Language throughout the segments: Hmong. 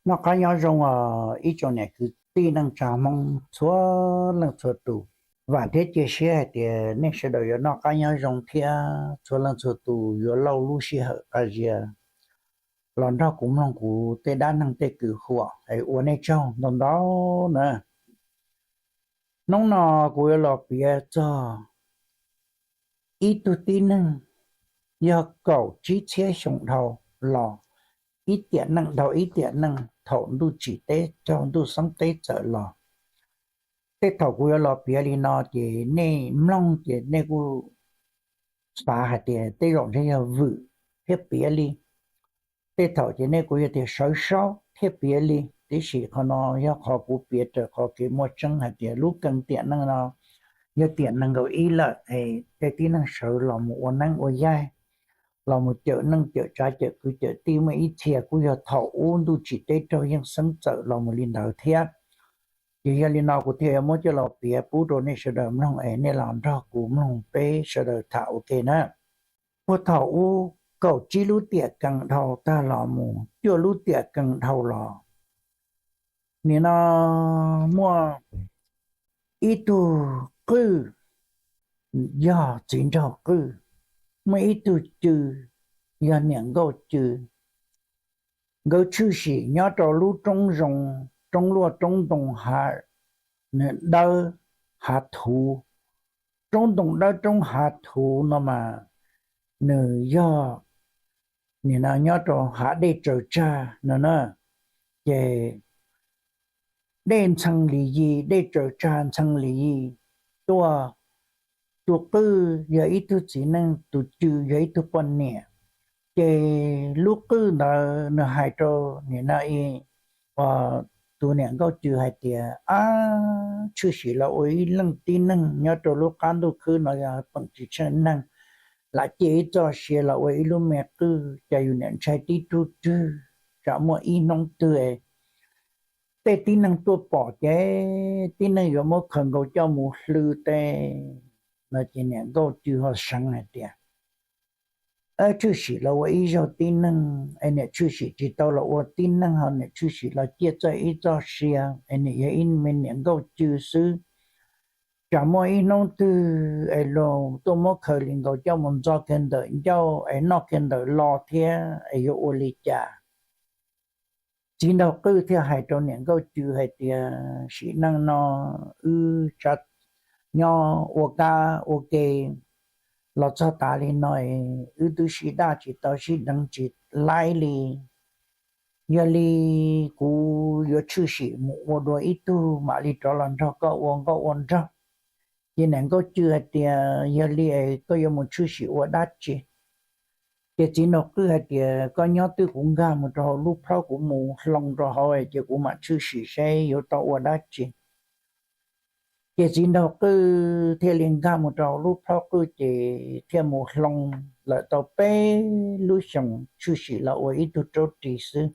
Noj qab nyob zoo os ib tsoom niam kwv tij neej tsa Hmoob txhua leej txhua tus. Vam thiab cia siab hais tias nej sawv daws yuav noj qab nyob zoo thiab txhua leej txhua tus yuav lauj lub sij hawm qas zias los nrog kuv mloog kuv tej dab neeg tej kwv huam es ua nej tsaug ntau ntau na. Hnub no kuv yuav los piav txog ib tug tib neeg yog kaum tsib txhiab xyoo dhau los, ib tiam neej dhau ib tiam neej thaum ntuj tsim teb raug ntuj xeeb teb txawm los. Tej thaum kuv yuav los piav li no ces nej mloog ces nej kuj xav hais tias tej zaum ntshe yog vwm thiab piav li. Tej thaum ces nej kuj yog tias sawv saub thiab piav li, tiam sis qhov no yog qhov kuv piav raws qhov kev muaj tseeb hais tias lub keeb tiam neej no yog tiam nees nkaum ib lawm es tej tib neeg sawv los mus ua neeb ua yaig, los mus cawm neej cawm tsav cawm kwv cawm tij, muaj ib txhia kuj yog thaum ub ntuj tsim teb raug yeej xeeb txawm los mus li ntawd thiab. Ces yog li no kuv thiaj yuav muab coj los piav pub rau nej sawv daws mloog es nej los nrog kuv mloog peb sawv daws tham ua ke na. Puag thaum ub kaum tsib lub tiam kees dhau tag los mus cuaj lub tiam kees dhau los, nim no muaj ib tug qwj yog txiv nraug qwj, muaj ib tug cw yog niam nkauj cw. Nkawd tshwm sim nyob rau lub roob zoo, roob luaj roob ntoo hav dawb hav thuv. Roob ntoo dawb roob hav thuv no mas nws yog nim no nyob rau hav dej tsaws tsag no na. Ces dej ntxhee li yig, dej tsaws tsag ntxhee li yig tuaj. Tus qwj yog ib tug txiv neej, tus cw yog ib tug poj niam. Ces lub qwj ntawd nws hais rau nim no tus niam nkauj cw hais tias, ab, tshwm sim los ua ib leej tib neeg nyob rau lub qab ntuj khwb no yog peem tsis tsheej neeg, lam ciaj ib txoj sia los ua ib lub me qwj, cas yus niam ntshai tib tug twg, tsam muaj ib hnub twg tej tib neeg tuaj pom ces tib neeg yuav muab khaws nkaus coj mus hlwb tej no. Ces niam nkauj cw ho seev hais tias, tshwm sim los ua ib zaug tib neeg es niam tshwm sim tsis tau los ua tib neeg, ho niam tshwm sim los ciaj txoj ib txoj sia es niam yog ib me niam nkauj cw xwb, tsam muaj ib hnub twg es luag tuaj muab khaws li nkaus coj mus ntxo kiag ntawm ncauj es noj kiag ntawm lo thiab es yuav ua li cas? Txiv nraug qwj thiaj hais rau niam nkauj cw hais tias, sim neej no wb nyob ua kab ua ke los txog tav li no, wb twb sib daj tsis tau sib deev tsis laib li. Yog li kuv yuav tshwm sim mus ua dua ib tug mam li rov los nrog koj ua nkauj ua nraug. Ces niam nkauj cw hais tias, yog li koj yuav mus tshwm sim ua dab tsi? Ces txiv nraug qwj hais tias, koj nyob twj kuv nkag mus rau hauv lub plhaub, kuv mus hloov rau hauv ces kuv mam tshwm sim seb yuav tau ua dab tsi. Ces txiv nraug qwj thiaj li nkag mus rau hauv lub plhaub qwj ces thiaj mus hloov lawm tau peb lub xyoos tshwm sim los ua ib tug raub ris xwb.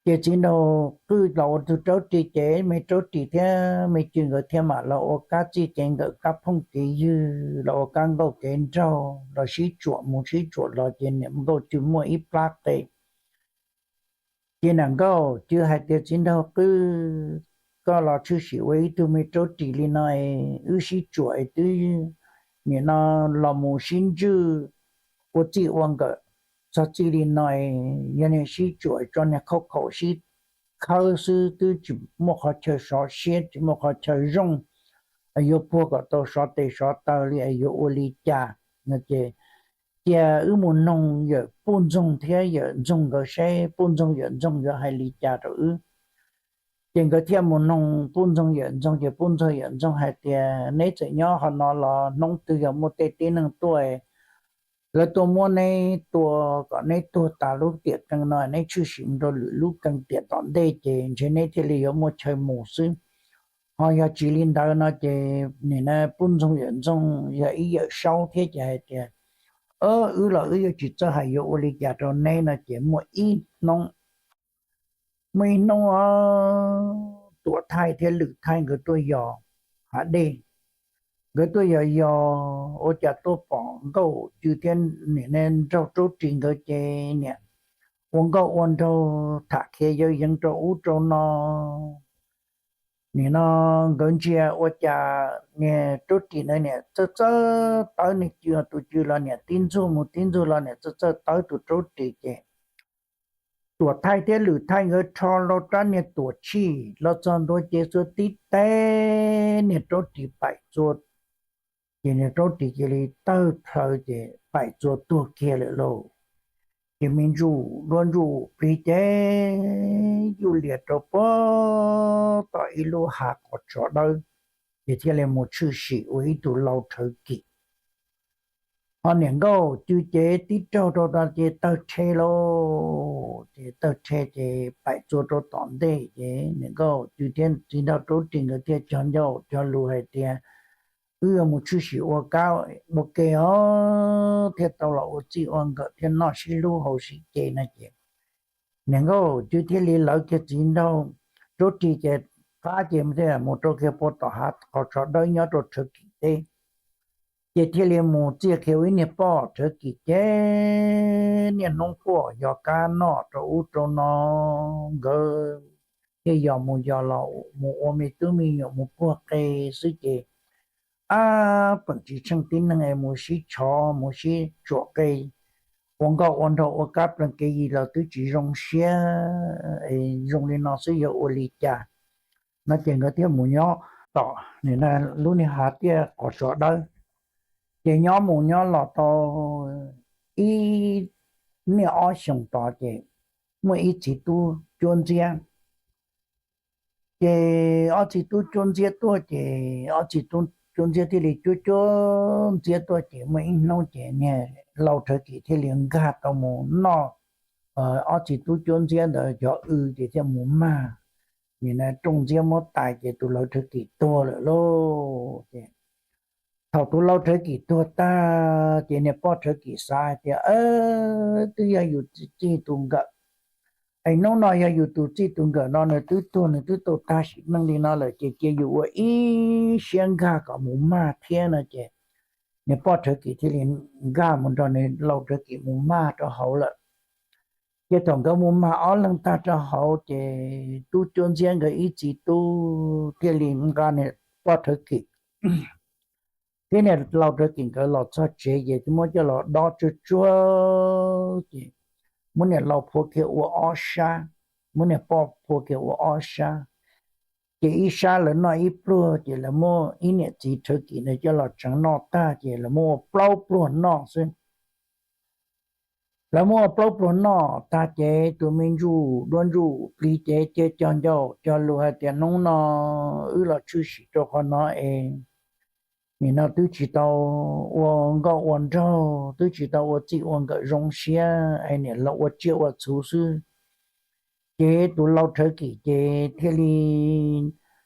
Ces txiv nraug qwj los ua tug raub ris ces me raub ris thiab me cw nkawd thiaj mam los ua kab txij kev nkawm kab phooj kev ywg, los ua kab nkauj kev nraug, los sib tsuam mus sib tsuam los ces niam nkauj cw muaj ib plab qe. Ces niam nkauj cw hais tias, txiv nraug qwj, koj los tshwm sim ua ib tug me raub ris li no, wb sib tsuam es twb nim no los mus sib ntswj ua txij ua nkawm txog txij li no, yog niag sib tsuam tso niag khauj khaum sib khawb xwb twb tsis muaj qhov chaw sov siab tsis muaj qhov chaw zoo, yuav puag kom tau sov tes sov taw li es yuav ua li cas no ces cia wb mus noog yawm Puj Ntxoog thiab yawm Ntxoog nkawd seb Puj Ntxoog yawm Ntxoog yuav hais li cas rau wb. Ces nkawd thiaj mus noog Puj Ntxoog yawm Ntxoog ces Puj Ntxoog yawm Ntxoog hais tias, neb txawm nyob qhov no los hnub twg yog muaj tej tib neeg tuaj, lawv tuaj muab neb tua kom neb tuag tas lub tiam kees no, neb tshwm sim mus rau lwm lub kees tiam tom ntej ces ntshe neb thiaj li yuav muaj chaw mus xwb. Ho yog tsis li ntawd no ces nim no Puj Ntxoog yawm Ntxoog yog ib yawm saub thiab ces hais tias, wb los wb yuav tsis txawj hais yuav ua li cas rau neb no ces muaj ib hnub, muaj ib hnub tuam thaij thiab lwm thaij nkawd tuaj yos hav dej. Nkawd tuaj yos yos ua cas tuaj pom nkauj cw thiab nim no nraug raub ris nkawd ces niam ua nkauj ua nraug tham khiav yawv yeev rau ub rau no. Nim no nkawd ntsia ua cas niag rab ris ntawd niam txawj txawj tawb niag cw, tus cw los niam tib ntxuag mus tib ntxuag los niam txawj txawj tawb tus rab ris ces Tuam Thaij thiab Lwm Thaij nkawd rho loo rab niag tuam tshij los txog ntua ces xuas tib teg niag rab ris paim txua, ces niag rab ris cia li tawg plhaw ces paim txua tuag kiag lawm lauj. Ces me ntsuj duab ntsuj plig ces yuj lias rau puag tom ib lub hav qhov tso dawb, ces thiaj li mus tshwm sim ua ib tug lau rhawv kim. Ho niam nkauj cw ces tib raug rau no ces tawg rhe lauj, ces tawg rhe ces paim txua rau tom ntej ces niam nkauj cw thiab txiv nraug rab ris nkawd thiaj cog ncauj cog lus hais tias, Wb yuav mus tshwm sim ua kab ua ke os, thiaj tau los ua txij ua nkawm thiab noj sib hlub haus sib ce no ces niam nkauj cw thiaj li lawv kiag txiv nraug rab ris ces qab ces thiaj mus rau kiag puag tom hav qhov tso dawb nyob rau rhawv kim teb. Ces thiaj li mus txia kiag ua ib niag poj rhawv kim ces niaj hnub quaj yos kab noj rau ub rau no. Nkawd thiaj yos mus yos los mus ua me tub me nyuam mus puag qe xwb ces ab peem tsis tsheej tib neeg es mus sib tshov mus sib tsuam qe, ua nkauj ua nraug ua kab plees kev yig los twb tsis zoo siab, es zoo li no xwb yuav ua li cas no ces nkawd thiaj mus nyob tom lub niag hav tiaj qhov tso dawb. Ces nyob mus nyob los tau ib niaj ob xyoos tod ces muaj ib txiv tub cuab ntxiab. Ces ob txiv tub cuab ntxiab tuaj ces ob txiv tub cuab ntxiab thiaj li cuab cuab ntxiab tuaj ces muaj ib hnub ces niag lau rhawv kim thiaj li nkag tau mus noj ob txiv tub cuab ntxiab ntawd cov w ces thiaj mus mag. Nim no rooj ntxiab muab tais ces tus lau rhawv kim tuag lawm lauj. Ces thaum tus lau rhawv kim tuag tag ces niag poj rhawv kim xav hais tias, Twb yog yus txij tus nkawm, es hnub no yog yus tus txij tus nkawm no nws twb tuag nws twb tau tag sim neej li no lawm ces cia yus ua ib siab nkag kom mus mag thiab no ces niag poj rhawv kim thiaj li nkag mus nrog niag lau rhawv kim mus mag rau hauv lawm. Ces thaum nkawd mus mag ob leeg tag rau hauv ces tub cuab ntxiab nkawd ib txiv tub thiaj li nqa niag poj rhawv kim thiab niag lau rhawv kim nkawd los txog tsev ces muab coj los dob tsuag tsuag ces muab niag lau phua kiag ua ob sab, muab niag poj phua kiag ua ob sab. Ces ib sab lawv noj ib pluag ces lawv muab ib niam txiv rhawv kim ntawd coj los tseev noj tag ces lawv muab ua plaub pluag noj xwb. Lawv muab ua plaub pluag noj tag ces tus me ntsuj duab ntsuj plig ces cia cog ncauj cog lus hais tias, Hnub no wb los tshwm sim rau qhov no es nim no twb tsis tau ua nkauj ua nraug, twb tsis tau ua txij ua nkawm zoo siab es niam los ua tsiaj ua txhu xwb. Ces tus lau rhawv kim ces thiaj li,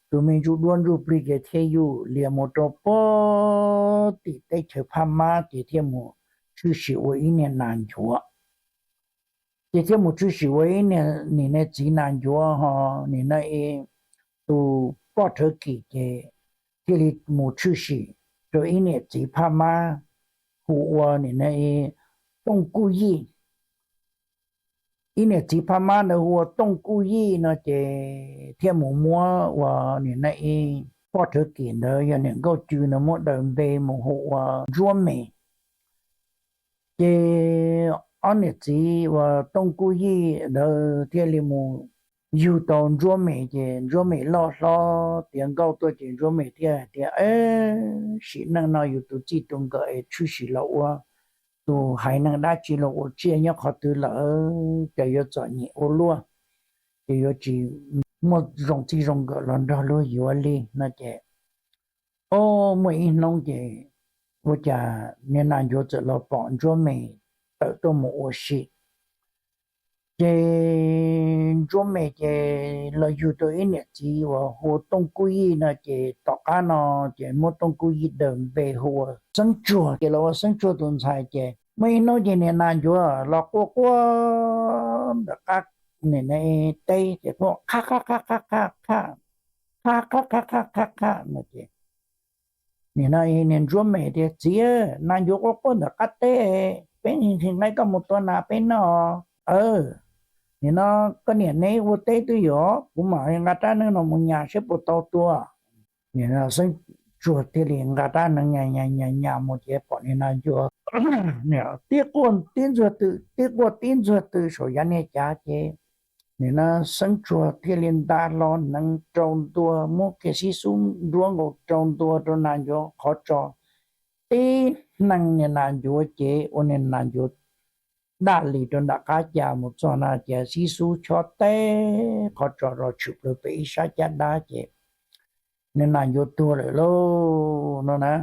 tus me ntsuj duab ntsuj plig ces thiaj yuj lias mus rau puag tim teb chaws Phaj Mab ces thiaj mus tshwm sim ua ib niag nas ncuav. Ces thiaj mus tshwm sim ua ib niag nim no txiv nas ncuav ho nim no tus poj rhawv kim ces thiaj li mus tshwm sim rau ib niam txiv Phaj Mab hu ua nim no Tooj Kuj Yij. Ib niam txiv Phaj Mab ntawd hu ua Tooj Kuj Yij no ces thiaj mus muab ua nim no poj rhawv kim ntawd yog niam nkauj cw ntawd muab daws npe mus hu ua Ntsuab Mem. Ces ob niam txiv uas Tooj Kuj Yij ntawd thiaj li mus yug tau Ntsuab Mem ces Ntsuab Mem loj hlob tiav nkauj tuaj ces Ntsuab Mem thiaj hais tias, Sim neej no yus tus txij tus nkawm es tshwm sim los ua tus haiv neeg dab tsi los ua tsiaj nyob qhov twg lawm ces yuav txom nyem ua luaj, ces yuav tsis muaj zoo txij zoo nkawm los nrog luag yuav li no ces, o, muaj ib hnub ces ua cas niag nas ncuav txawm los pom Ntsuab Mem tawm tuaj mus ua si. Ces Ntsuab Mem ces los yug tau ib niam txiv uas hu ua Tooj Kuj Yij no ces tom qab no ces muab Tooj Kuj Yij daws npe hu ua Xeeb Tsuag. Ces los ua Xeeb Tsuag tus ntxhais ces muaj ib hnub ces niag nas ncuav los quaj quaj ntawm qab nim no teb ces quaj qha qha qha qha qha qha, qha qha qha qha qha qha no ces nim no niag Ntsuab Mem tias, Txiv, nas ncuav quaj quaj ntawm qab teb, peb nqhis nqhis nqaij koj mus tua nas peb noj. Aw, Nim no koj niam neb ua teb twb yuav, kuv mam nqa rab neeb no mus nyas saib puas tau tua. Nim no Xeeb Tsuag thiaj li nqa rab neeb nyas nyas nyas mus ces pom niag nas ncuav tib quaj tib ntxuag twm tib quaj tib ntxuag twm saum yav niag cav ces nim no Xeeb Tsuag thiaj li nta hlo hneev rau ntua muab kiag xib xub nruab nkaus rau ntua rau nas ncuav qhov tso. Tib hneev niag nas ncuav ces ua niag nas ncuav daj li rau nram qab cas mus txog na ces xib xub chob teb qhov tso los tshwm plaws pem ib sab caj dab ces niag nas ncuav tuag lawm lauj no na.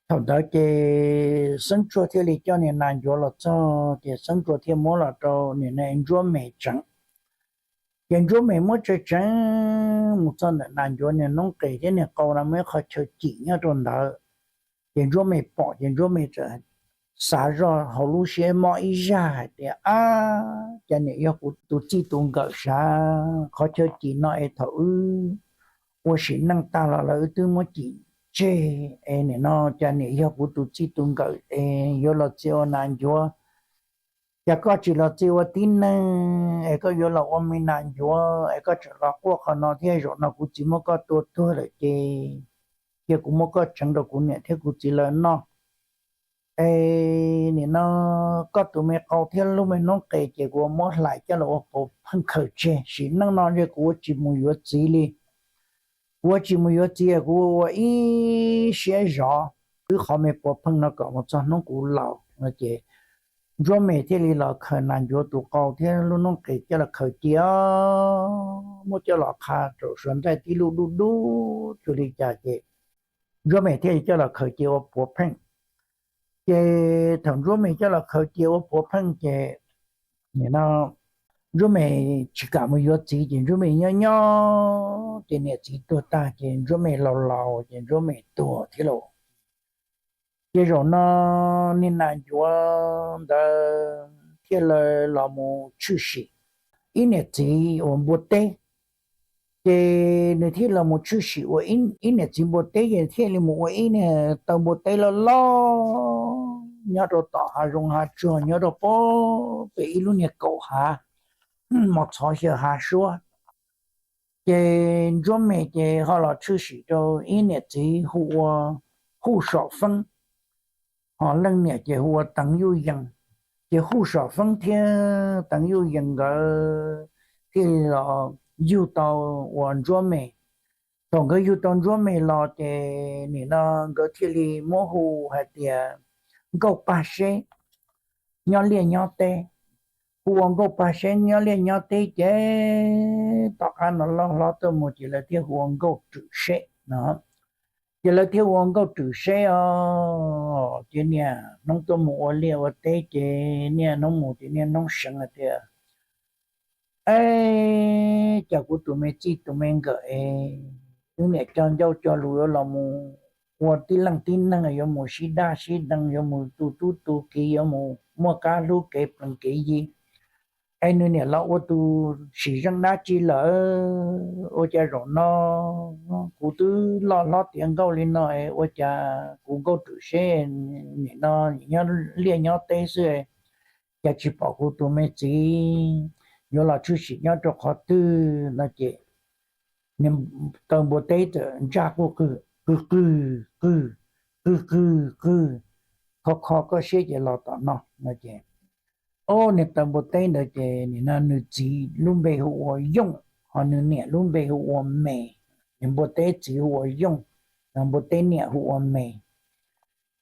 Thaum ntawd ces Xeeb Tsuag thiaj li coj niag nas ncuav los txog ces Xeeb Tsuag thiaj muab los rau niag Ntsuab Mem tseev. Ces Ntsuab Mem muab tseev tseev mus txog ntawm nas ncuav niag noob qes thiab niag qau no muaj ib qho chaw cim nyob rau ntawd. Ces Ntsuab Mem pom ces Ntsuab Mem txawm xav zoj hauv lub siab mob ib zaj hais tias, ab, cas niam yog kuv tus txij tus nkawm sav, qhov chaw cim no es thaum wb ua sim neej tag los lawv wb twb muab cim tseg es nim no cas niam yog kuv tus txij tus nkawm es yuav los txia ua nas ncuav. Cas koj tsis los txia ua tib neeg es koj yuav los ua me nas ncuav es koj tseem los quaj qhov no thiab? Zaum no kuv txiv muab koj tua tuag lawm ces cia kuv muab koj tseev rau kuv niam thiab kuv txiv lawv noj. Es nim no koj tus me qau thiab lub me noob qes ces kuv muab hlais coj los ua puav pheej khaws tseg. Sim neej no ntshe kuv ua tsis mus yuav txiv li. Kuv ua tsis mus yuav txiv, kuv ua ib siab zov twb qhov me puav pheej no kom mus txog hnub kuv laus no ces Ntsuab Mem thiaj li los khaws nas ncuav tus qau thiab lub noob qes coj los khaws cia, muab coj los qha rau suav ntaij tib lub dub dub cuag li cas ces Ntsuab Mem thiaj li coj los khaws cia ua puav pheej. Ces thaum Ntsuab Mem coj los khaws cia ua puav pheej ces nim no Ntsuab Mem tsis kam mus yuav txiv ces Ntsuab Mem nyob nyob ces niam txiv tuag tag ces Ntsuab Mem laus laus ces Ntsuab Mem tuag thiab lauj. Ces zaum no niag nas ncuav ntawd thiaj li los mus tshwm sim ib niam txiv uas npua teb. Ces nws thiaj los mus tshwm sim ua ib niam txiv npua teb ces thiaj li mus ua ib niag taw npua teb loj loj nyob rau tom hav zoov hav tsuag nyob rau pem ib lub niag kaum hav mos txhov xyaw hav suab. Ces Ntsuab Mem ces ho los tshwm sim rau ib niam txiv hu ua Huj Sam Feeb, ho leej niam ces hu ua Teev Yuj Yees. Ces Huj Sam Feeb thiab Teev Yuj Yees nkawd thiaj li los yug tau uas Ntsuab Mem. Thaum nkawd yug tau Ntsuab Mem los ces nim no nkawd thiaj li muab hu hais tias Nkauj Paj Seb nyob liaj nyob teb. Hu ua Nkauj Paj Seb nyob liaj nyob teb ces tom qab no loj hlob tuaj mus ces lawv thiaj hu ua Nkauj Rwm Seb no. Ces lawv thiaj hu ua Nkauj Rwm Seb os. Ces niaj hnub tuaj mus ua liaj ua teb ces niaj hnub mus ces niaj hnub seev hais tias, es cas kuv tus me txij tus me nkawm es wb niam coj ncauj coj lus yuav los mus ua tib leej tib neeg, yuav mus sib daj sib deev, yuav mus tu tub tu kiv, yuav mus muaj kab hlub kev plees kev yi, es nws niam los ua tus sim zeej dab tsi lawm? Ua cas zaum no kuv twb loj hlob tiav nkauj li no es ua cas kuv Nkauj Rwm Seb nim no nyob liaj nyob teb xwb, cas tsis pom kuv tus me txiv yuav los tshwm sim nyob rau qhov twg no? Ces niag taw npua teb txawm ntsaj quaj qw qw qw qw qw qw qw, kho kho koj siab ces los tom no no ces, o, niag taw npua teb ntawd ces nim no nws txiv lub npe hu ua Yooj, ho nws niam lub npe hu ua Mes. Niag npua teb txiv hu ua Yooj, npua teb niam hu ua Mes.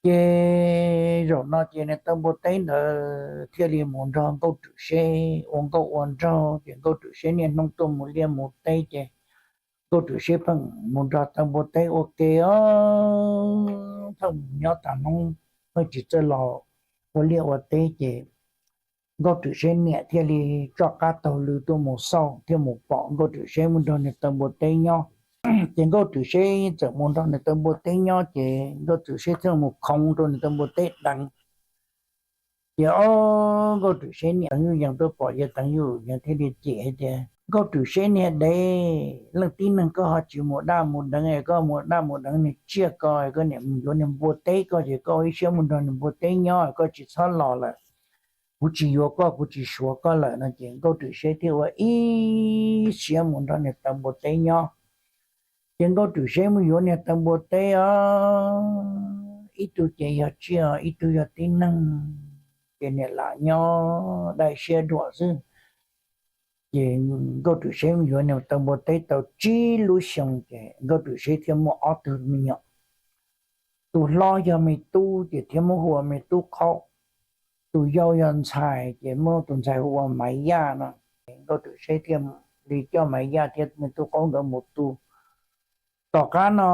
Ces zaum no ces niag taw npua teb ntawd thiaj li mus nrog Nkauj Rwm Seb ua nkauj ua nraug ces Nkauj Rwm Seb niaj hnub tuaj mus liaj mus teb ces Nkauj Rwm Seb pheej mus nrog taw npua teb ua ke os. Pheej mus nyob tas hnub pheej tsis txawj los ua liaj ua teb ces Nkauj Rwm Seb niam thiaj li tso qab taug lw tuaj mus xauj thiaj mus pom Nkauj Rwm Seb mus nrog niag taw npua teb nyob. Ces Nkauj Rwm Seb txawm mus nrog niag taw npua teb nyob ces Nkauj Rwm Seb thiaj mus khoov rau niag taw npua teb deev. Ces o, Nkauj Rwm Seb niam Teev Yuj Yees tuaj pom ces Teev Yuj Yees thiaj li cem hais tias, Nkauj Rwm Seb niag dev, leej tib neeg koj ho tsis mus daj mus deev es koj mus daj mus deev niag tsiaj ko, koj niam mus yuav niag npua teb ko ces koj ua ib siab mus nrog niag npua teb nyob, koj tsis txhob los lawm. kuv tsis yuav koj, kuv tsis suav koj lawm no ces Nkauj Rwm Seb thiaj ua ib siab mus nrog niag Taw Npua Teb nyob. Ces Nkauj Rwm Seb mus yuav niag Taw Npua Teb os, ib tug ces yog tsiaj, ib tug yog tib neeg, ces niam lam nyob dai siab duam xwb. Ces Nkauj Rwm Seb mus yuav niag Taw Npua Teb tau tsib lub xyoo ces Nkauj Rwm Seb thiaj muaj ob tug me nyuam. Tus hlob yog me tub ces thiaj muab hu ua me tub qaub, tus yau yog ntxhais ces muab tus ntxhais hu ua Maiv Yaj no. Nkauj Rwm Seb thiaj li coj Maiv Yaj thiab me tub qaub nkawd mus tu. Tom qab no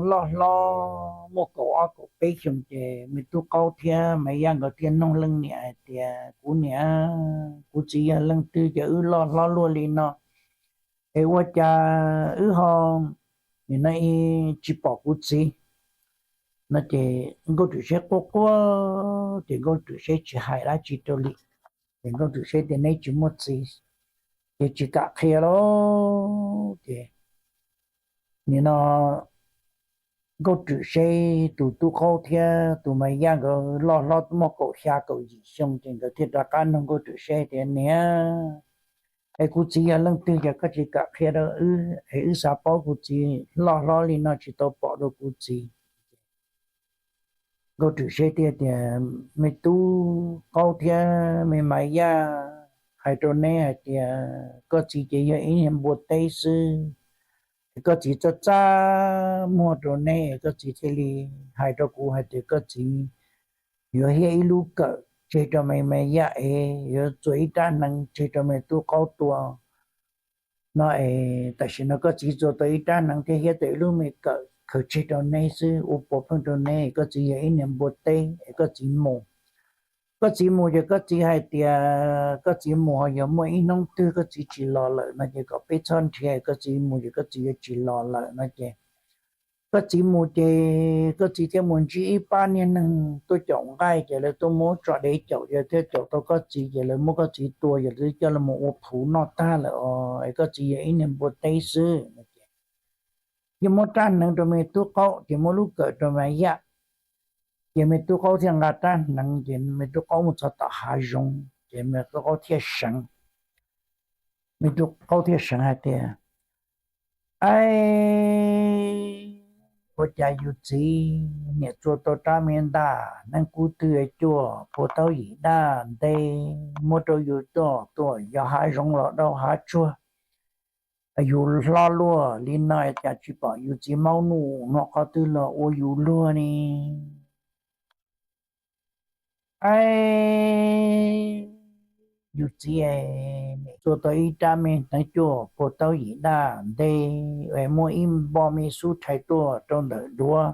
loj hlob muaj kaum ob kaum peb xyoo ces me tub qaub thiab Maiv Yaj nkawd thiaj noog leej niam hais tias, kuv niam, kuv txiv yog leej twg ces wb loj hlob luaj li no es ua cas wb ho nim no tsis pom kuv txiv no ces Nkauj Rwm Seb quaj quaj ces Nkauj Rwm Seb tsis hais dab tsi rau li. Ces Nkauj Rwm Seb tias neb tsis muaj txiv ces tsis kam qhia lauj. Ces nim no Nkauj Rwm Seb tus tub qaub thiab tus Maiv Yaj nkawd loj hlob muaj kaum xya kaum yim xyoo ces nkawd thiaj rov qab nug Nkauj Rwm Seb tias, niam, es kuv txiv yog leej twg ces koj tsis kam qhia rau wb es wb xav paub kuv txiv, loj hlob li no tsis tau pom rau kuv txiv. Nkauj Rwm Seb thiaj tias, me tub qaub thiab me Maiv Yaj hais rau neb hais tias koj txiv ces yog ib niag npua teb xwb, es koj txiv txaj txaj muag rau neb, koj txiv thiaj li hais rau kuv hais tias koj txiv yuav hiab ib lub kawm tseg rau me Maiv Yaj es yuav txua ib rab hneev tseg rau me tub qaub tua no es tam sim no koj txiv txua tau ib rab hneev thiab hiab tau ib lub me kawm khaws tseg rau neb xwb, ua puas pheej rau neb, koj txiv yog ib niag npua teb es koj txiv mus. Koj txiv mus ces koj txiv hais tias koj txiv mus ho yog muaj ib hnub twg koj txiv tsis los lawm no ces kom peb txhob nrhiav, koj txiv mus ces koj txiv yuav tsis los lawm no ces koj txiv mus ces koj txiv thiaj mus ntsib ib pab niag neeg tuaj caum nqaij ces lawv tuaj muab tso dev caum ces thiaj caum tau koj txiv ces lawv muab koj txiv tua ces lawv coj los mus ua plhuav noj tag lawm os, es koj txiv yog ib niag npua teb xwb no ces yeej muab rab hneev rau me tub qaub ces muab lub kawm rau Maiv Yaj. Ces me tub qaub thiaj nqa rab hneev ces me tub qaub mus txog tom hav zoov ces me tub qaub thiaj seev. Me tub qaub thiaj seev hais tias, aib, ua cas yus txiv niam txua tau rab me ntaj neeb kub twg cuaj puas taub yim daj ntev muab rau yus tuaj, tuaj yos hav zoov los dau hav tsuag, yus hlob luaj li no cas tsis pom yus txiv maub nuj nua qhov twg los ua yus luag ne? Aib, yus txiv niam txua tau ib rab me hneev cuaj puas taub yim daj ntev es muaj ib npo me xub rhais tuaj rau ntawm duav,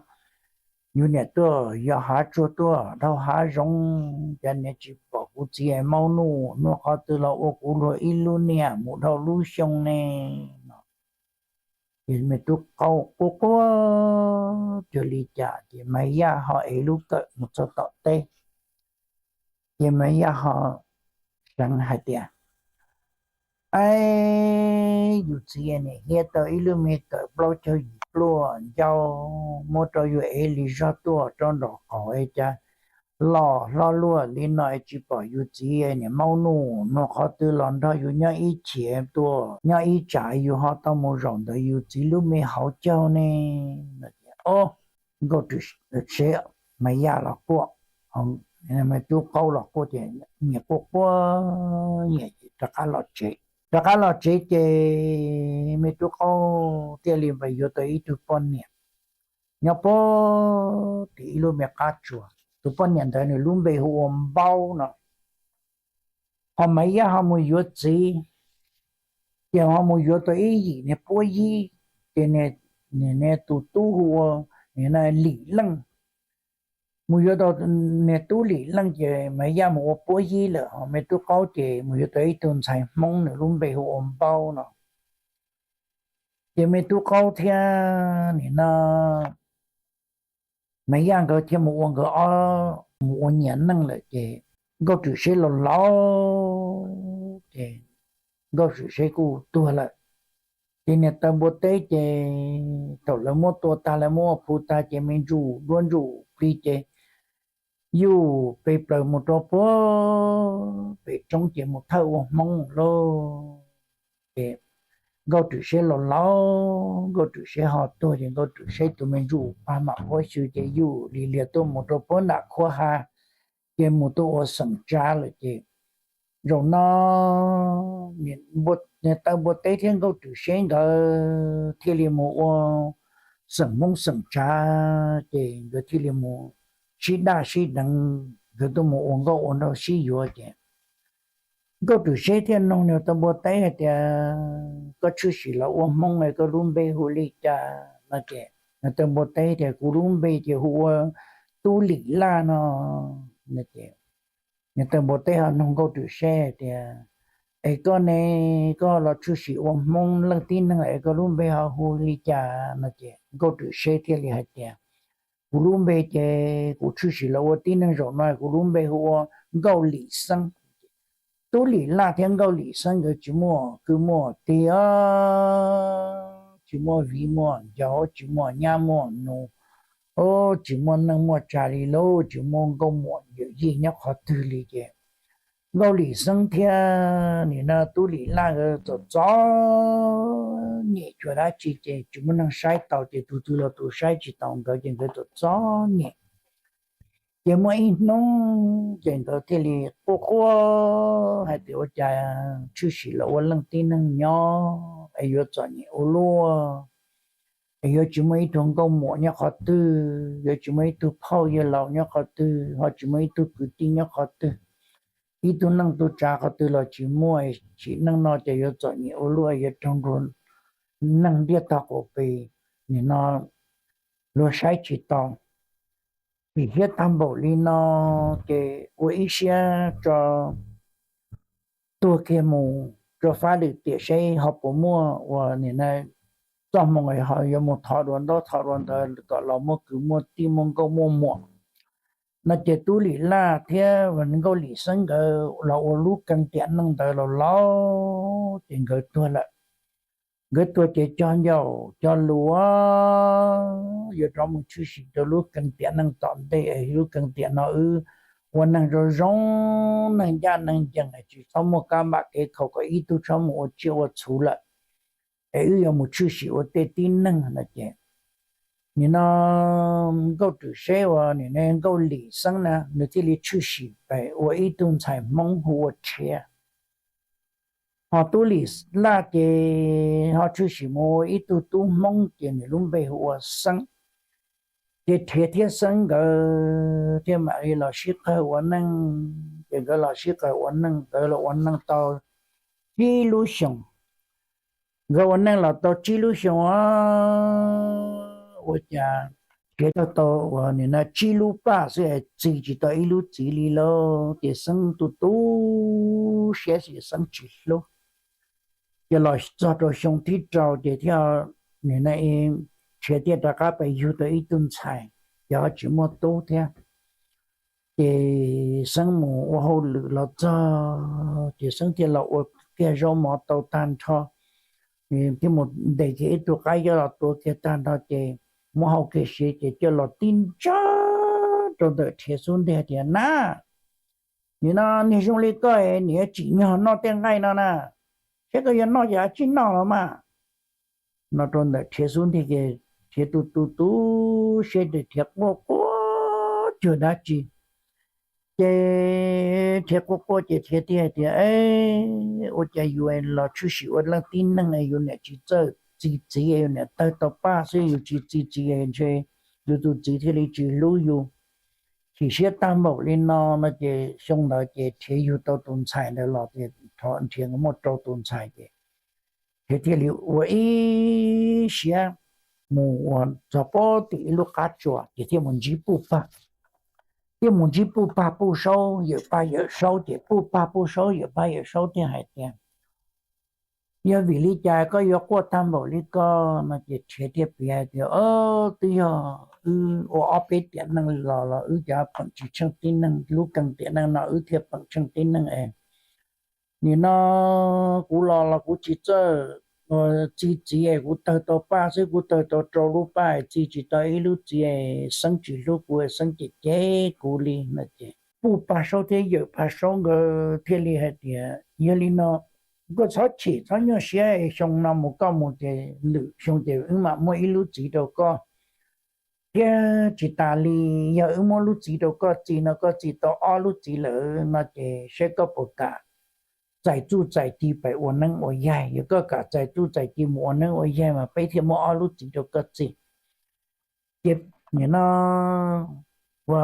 yus niam tuaj yos hav tsuag tuaj dhau hav zoov, cas niam tsis pom kuv txiv maub nuj nua qhov twg los ua kuv luag ib lub niag mus dhau lub xyoo ne no. Ces me tub qaub quaj quaj cuag li cas ces Maiv Yaj ho ev lub kawm mus txog tom teb. Ces Maiv Yaj ho seev hais tias, aib, yus txiv niam hiab tau ib lub me kawm plaub caug yim pluaj ncau muab rau yus ev li zog tuaj rau nraum qaum es cas los hlob luaj li no es tsis pom yus txiv niam maub nuj nua qhov twg los nrog yus nyob ib chim tuaj nyob ib tsam yus ho tau mus zaum ntawm yus txiv lub me hauv caug ne. Ob, Nkauj Rwm Seb, Maiv Yaj los quaj, me tub qaub los quaj ces nyias quaj quaj nyias rov qab los tsev. Rov qab los tsev ces me tub qaub thiaj li yuav tau ib tug poj niam nyob puag tim ib lub me qab tsuas. Tus poj niam ntawd nws lub npe hu ua Npaub no. Ho Maiv Yaj ho mus yuav txiv, ces ho mus yuav tau ib yim niag puab yib, ces niag tus tub hu ua Lim Leej. Mus yuav tau niag tub Lim Leej ces Maiv Yaj mus ua puab yib lawm, ho me tub qaub ces mus yuav tau ib tug ntxhais Hmoob nws lub npe hu ua Npaub no. Ces me tub qaub thiab nim no Maiv Yaj nkawd thiaj mus ua nkawd ob mus ua nyias neej lawm ces Nkauj Rwm Seb los laus ces Nkauj Rwm Seb kuj tuag lawm. Ces niag Taw Npua Teb ces thaum lawv muab tua tag lawv muab ua plhuav tag ces me ntsuj duab ntsuj plig ces yuj pes plaws mus rau puag pem roob ces mus thawj ua Hmoob lauj. Ces Nkauj Rwm Seb los laus, Nkauj Rwm Seb ho tuag ces Nkauj Rwm Seb tus me ntsuj pag mam huab xyw ces yuj lim lias tuaj mus rau puag nram Khuab Ha, ces mus tuaj ua xeem tsav lawm ces zaum no niam taw npua teb thiab Nkauj Rwm Seb nkawd thiaj li mus ua xeem Hmoob xeem tsav ces nkawd thiaj li mus sib daj sib deev, nkawd tuaj mus ua nkauj ua nraug sib yuav ces Nkauj Rwm Seb thiaj noog niam taw npua teb hais tias, koj tshwm sim los ua Hmoob es koj lub npe hu li cas no ces niam taw npua teb tias kuv lub npe ces hu ua Tub Lim Laj no. Niam taw npua teb ho noog Nkauj Rwm Seb hais tias, es koj ne, koj los tshwm sim ua Hmoob leej tib neeg es koj lub npe ho hu li cas no ces Nkauj Rwm Seb thiaj li hais tias, kuv lub npe ces kuv tshwm sim los ua tib neeg zaum no kuv lub npe hu ua Nkauj Lim Xeeb. Tub Lim Laj thiab Nkauj Lim Xeeb nkawd tsis muaj kwv muaj tij, tsis muaj viv muaj ncaus, tsis muaj nyab muaj nus, tsis muaj neej muaj tsa li lauj, tsis muaj nkauj muam yawm yij nyob qhov twg li ces Nkauj Lim Xeeb thiab nim no Tub Lim Laj nkawd txom txom nyem cuag dab tsi ces tsis muaj neeg saib tau ces tus twg los tus saib tsis taus nkawd ces nkawd txom txom nyem. Ces muaj ib hnub ces nkawd thiaj li quaj quaj hais tias ua cas tshwm sim los ua leej tib neeg nyob es yuav txom nyem ua luaj, es yuav tsis muaj ib tug nkauj muam nyob qhov twg, yuav tsis muaj ib tug phauj yawg laus nyob qhov twg, ho tsis muaj ib tug kwv tij nyob qhov twg, ib tug neej tug tsa qhov twg los tsis muaj, sim neej no ces yuav txom nyem ua luaj, yuav raug luag neeg ntiaj tog quas pes, nim no luag saib tsis tau. Chim siab tag npaum li no ces ua ib siab tso tuag kiag mus rau fab lwm tiam seb ho puas muaj ua nim no txoj hmoo yuav mus thov dua ntaub thov dua ntawd kom los muaj kwv muaj tij muaj nkauj muaj muam no ces Tub Lim Laj thiab Nkauj Lim Xeeb nkawd los ua lub keeb tiam neej ntawd los laus ces nkawd tuag lawm. Nkawd tuag ces cog ncauj cog lus yuav rov mus tshwm sim rau lub keeb tiam neej tom ntej, lub keeb tiam no wb ua neeg zoo zoo, neeg ncaj neeg ncees, tsis txhob muaj kab npam kev khaum kom ib tug txhob mus ua tsiaj ua txhu lawm, es wb yuav mus tshwm sim ua tej tib neeg no ces nim no Nkauj Rwm Seb uas nim no Nkauj Lim Xeeb na nws thiaj li tshwm sim pem ua ib tug ntxhais Hmoob hu ua Rhiav. Ho Tub Lim Laj ces ho tshwm sim mus ua ib tug tub Hmoob ces nws lub npe hu ua Xeeb. Ces Rhiav thiab Xeeb nkawd thiaj mam li los sib qawg ua neej, ces nkawd los sib qawg ua neej, nkawd los ua neej tau tsib lub xyoos. Nkawd ua neej los tau tsib lub xyoos ua cas Rhiav tau uas nim no tsib lub paj xwb es txi tsis tau ib lub txiv li lauj, ces Xeeb tu tu siab xwb Xeeb tsis hlub. Ces los txog rau xyoo thib rau ces thiaj nim no Rhiav thiaj rov qab pes yug tau ib tug ntxhais, ces ho tsis muaj tub thiab. Ces Xeeb mus ua hauj lwm los txog ces Xeeb thiaj los ua kiag zaub mov tau tag nrho, thiaj mus ntes kiag ib tug qab yab los tua kiag tag nrho ces muab hau kiag siav ces coj los tib ntsag rau ntawm Rhiav xub ntiag tias, na, nim no niag zoo li koj es nim yuav tsim nyog noj tej nqaij no na, saib koj yuav noj ces tsij noj los mas. No rau ntawm Rhiav xub ntiag ces Rhiav tu tu tu siab ces Rhiav quaj quaj cuag dab tsi. Ces Rhiav quaj quaj ces Rhiav thiaj hais tias, ua cas yus los tshwm sim ua leej tib neeg yus niam tsis txawj txi txiv, yus niam tawg tau paj xwb yus tsis txi txiv ntshe yus tus txiv thiaj li tsis hlub yus. Chim siab tag npaum li no no ces xyoo ntawd ces Rhiav yug tau tus ntxhais ntawd los ces Rhiav muaj rau tus ntxhais ces Rhiav thiaj li ua ib siab mus ua txog pob tim ib lub qab tsua ces thiaj mus ntsib Puj Pag. Thiaj mus ntsib Puj Pag Puj Saub Yawm Pag Yawm Saub ces Puj Pag Puj Saub Yawm Pag Yawm Saub thiaj hais tias, yog vim li cas koj yuav quaj tag npaum li ko? No ces Rhiav thiaj piav hais tias, twb yog wb ua ob peb tiam neej los los wb cov peem tsis tsheej tib neeg, lub keeb tiam neej no wb thiaj peem tsheej tib neeg es nim no kuv los los kuv tsis txawj txi txiv, kuv tawg tau paj xwb, kuv tawg tau rau lub paj, txi tsis tau ib lub txiv. Xeeb tsis hlub kuv, Xeeb cem cem kuv li no ces Puj Paj Saub thiab Yawm Paj Saub nkawd thiaj li hais tias, Yog li no, koj txhob chim txhob nyuaj siab, xyoo no mus koj mus ces lwm xyoo ces wb mam muab ib lub txiv rau koj. Thiab tsis tas li, yog wb muab lub txiv rau koj txi no, koj txi tau ob lub txiv lawm no ces saib koj puas kam txais txuj txais ci pem ua neeb ua yaig. Yog koj kam txais txuj txais ci mus ua neeb ua yaig mas peb thiaj muab ob lub txiv rau koj txi. Ces nim no ua,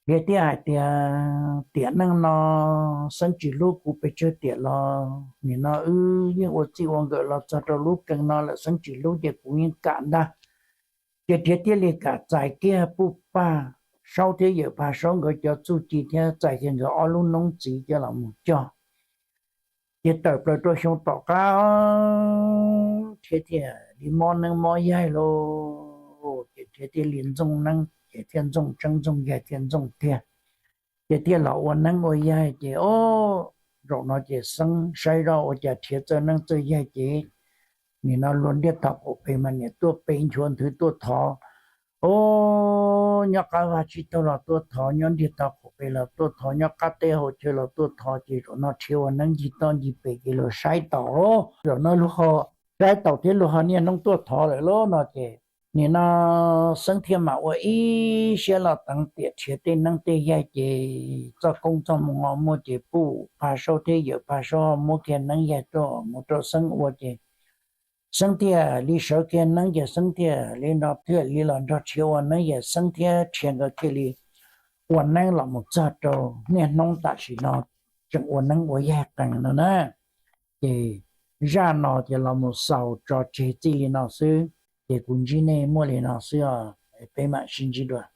Rhiav thiaj hais tias, Tiam neej no Xeeb tsis hlub kuv pes tsawg tiam los nim no wb yeej ua txij ua nkawm los txog rau lub kees no lawm, Xeeb tsis hlub ces kuv yeej kam ntag. Ces Rhiav thiaj li kam txais kiag Puj Paj Saub thiab Yawm Paj Saub nkawd cov txuj ci thiab txais kiag nkawd ob lub noob txiv coj los mus cog. Ces tawm plaws rau xyoo tom qab, Rhiav thiaj li mob neeb mob yaig lauj. Ces Rhiav thiaj li ntxooj neeb ces thiaj ntxooj tseeb ntxooj yaig thiaj ntxooj tiag. Ces thiaj los ua neeb ua yaig ces o, zaum no ces Xeeb saib zoj ua cas Rhiav txawj neeb txawj yaig ces nim no luag ntiaj teb qhuav pes mas niam tuaj pe nchuav nthwv tuaj thov. O, nyob qab vaj tsib taug los tuaj thov, nyob ntiaj teb qhuav pes los tuaj thov, nyob qab teb hauv chaw los tuaj thov, ces zaum no Rhiav ua neeb ncig toj ncig pes ces luag saib taus. Zaum no luag ho saib taus thiab luag ho niaj hnub tuaj thov lawm lauj no ces nim no Xeeb thiaj mam ua ib siab los teev tiam Rhiav tej neeb tej yaig ces txoj koob txoj hmoo muaj ces Puj Paj Saub thiab Yawm Paj Saub muab kiag neeb yaig tuaj mus rau Xeeb ua ces Xeeb thiaj li sawv kiag neeb ces Xeeb thiaj li no thiaj li los nrog Rhiav ua neeb, yog Xeeb thiab Rhiav nkawd thiaj li ua neeb los mus txog rau niaj hnub tam sim no tseem ua neeb ua yaig qees no na. Ces zaj no ces los mus xaus tso tseg txij li no xwb, ces kuv ntsib nej muaj li no xwb os, peb mam sib ntsib dua.